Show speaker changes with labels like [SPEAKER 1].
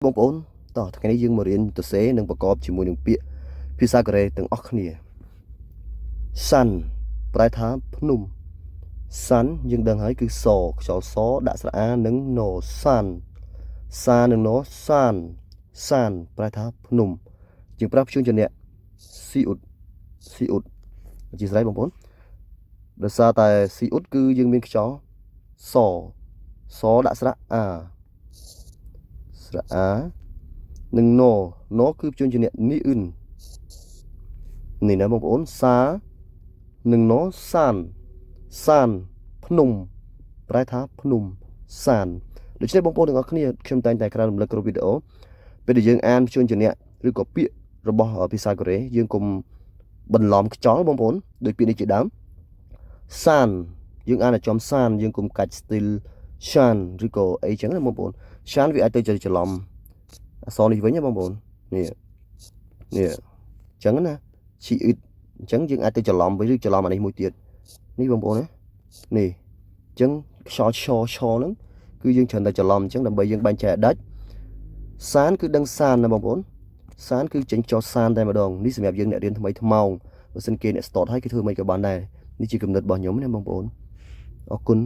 [SPEAKER 1] បងប្អូនតោះថ្ងៃនេះយើងមករៀនសរសេរនិងប្រកបជាមួយនឹងពាក្យភាសាកូរ៉េទាំងអស់គ្នាសាន់ប្រែថាភ្នំសាន់យើងដឹងហើយគឺសខ្យល់សដាក់ស្រៈអានិងណសាន់សានិងណសានសានប្រែថាភ្នំយើងប្រើព្យញ្ជនៈស៊ីអ៊ុតស៊ីអ៊ុតអធិស្ឋានបងប្អូនដោយសារតែស៊ីអ៊ុតគឺយើងមានខ្យល់សសដាក់ស្រៈអាស្រៈអានិងណណគឺព្យញ្ជនៈនីអ៊ឹននេះណាបងប្អូនសានិងណសានសានភ្នំប្រែថាភ្នំសានដូច្នេះបងប្អូនទាំងអស់គ្នាខ្ញុំតែងតែក្រើនរំលឹកគ្រប់វីដេអូពេលដែលយើងអានព្យញ្ជនៈឬក៏ពាក្យរបស់ភាសាកូរ៉េយើងកុំបន្លំខ្យល់បងប្អូនដោយពាក្យនេះជាដើមសានយើងអានឲ្យចំសានយើងកុំកាច់ style សានឬក៏អីចឹងណាបងប្អូនសានវាអាចទៅច្រឡំអក្សរនេះវិញណាបងប្អូននេះនេះអញ្ចឹងណាឈីអ៊ឹតអញ្ចឹងយើងអាចទៅច្រឡំវិញឬច្រឡំអានេះមួយទៀតនេះបងប្អូនណានេះអញ្ចឹងខ្យល់ឆឆហ្នឹងគឺយើងច្រើនតែច្រឡំអញ្ចឹងដើម្បីយើងបែងចែកឲ្យដាច់សានគឺដឹងសានណាបងប្អូនសានគឺចេញចោសានតែម្ដងនេះសម្រាប់យើងអ្នករៀនថ្មីថ្មោងបើសិនគេអ្នកស្តតហើយគេធ្វើមិនក៏បានដែរនេះជាគំនិតរបស់ខ្ញុំណាបងប្អូនអរគុណ។